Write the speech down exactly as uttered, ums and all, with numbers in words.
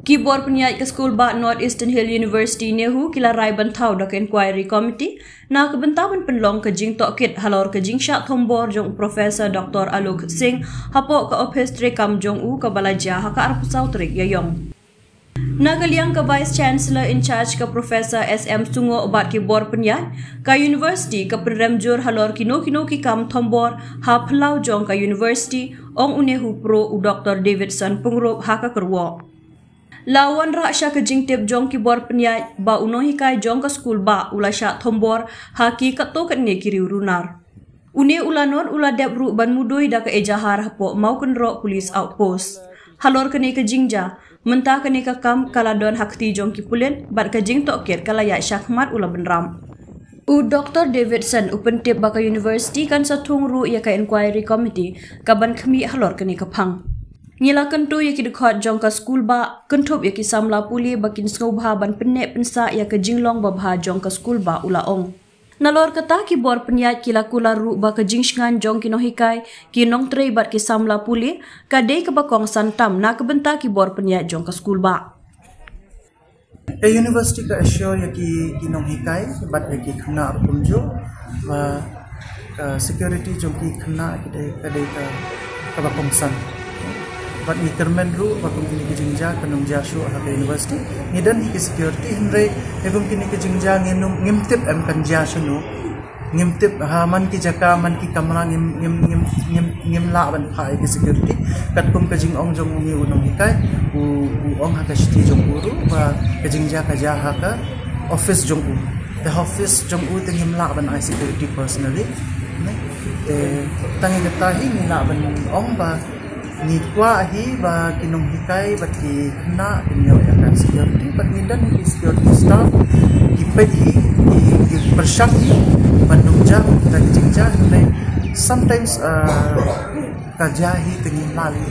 Ki bor pynïaid ka skul bah North Eastern Hill University NEHU ki la rai ban thaw da ka Inquiry Committee na ka bynta ban pynlong ka jingtohkit halor ka jingshah thombor jong u Professor Doctor Alok Singh hapoh ka ophis treikam jong u kaba la jia ha ka arphew saw tarik Ïaiong. Na ka liang ka Vice Chancellor in charge ka Professor S M Sungoh bad ki bor pynïaid ka University ka pynrem jur halor kino kino ki kam thombor ha phyllaw jong ka University, ong u NEHU Pro u Doctor Davidson Pyngrope ha ka kyrwoh. La wanrah sha ka jingtip jong ki bor pynïaid ba u nonghikai jong ka skul bah u la shah thombor ha ki katto katne ki riew runar. Une u la nud u la dep ruh ban mudui da ka ejahar hapoh Mawkynroh Police Outpost. Halor kane ka jingjia, mynta kane ka kam ka la don ha kti jong ki pulit bad ka jingtohkit ka la ïaid shakhmat, u la bynrap. U Doctor Davidson u pyntip ba ka University kan sa thung ruh ïa ka Inquiry Committee ka ban khmih halor kane ka phang. Ngi la kyntu ïa ki dkhot jong ka skul bah, kynthup ïa ki samla pule ba kin sngewbha ban pynneh pynsah ïa ka jinglong babha jong ka skul bah, u la ong. Nalor kata ki bor pynïaid ki la kular ruh ba ka jingshngain jong ki nonghikai, ki nongtrei bad ki samla pule ka dei kaba kongsan tam na ka bynta ki bor pynïaid jong ka skul bah. Ka university ka assure ïa ki, ki nonghikai bad ïa ki khynnah ruh kumjuh ba ka security jong ki khynnah ki dei, ka dei ka, kaba kongsan. Bad ngi kyrmen ruh ba kum kine ki jingjia kan ym jia shuh ha ka university. Ngi don hi ki security, hynrei kum kine ki jingjia ngim, ngim tip em kan jia shano. Ngim tip ha man ki jaka, man ki kamra, ngim, ngim, ngim, ngim, ngim lah ban phah ïa ki security. Katkum ka jingong jong une u nonghikai, u, u ong ha ka shithi jong u ruh ba ka jingjia ka jia ha ka office jong u. Te ha office jong u te ngim lah ban ai security personally. Ne? Te tang ïa kata hi ngi lah ban ong ba ngi kwah hi ba ki nonghikai bad ki khynnah kin ïoh ïa ka security, bad ngi don hi ki security staff, ki peit hi, ki, ki pyrshang hi ban nang jia ïa ka jingjia, hynrei sometimes, uh, ka jia hi te ngim lah leh.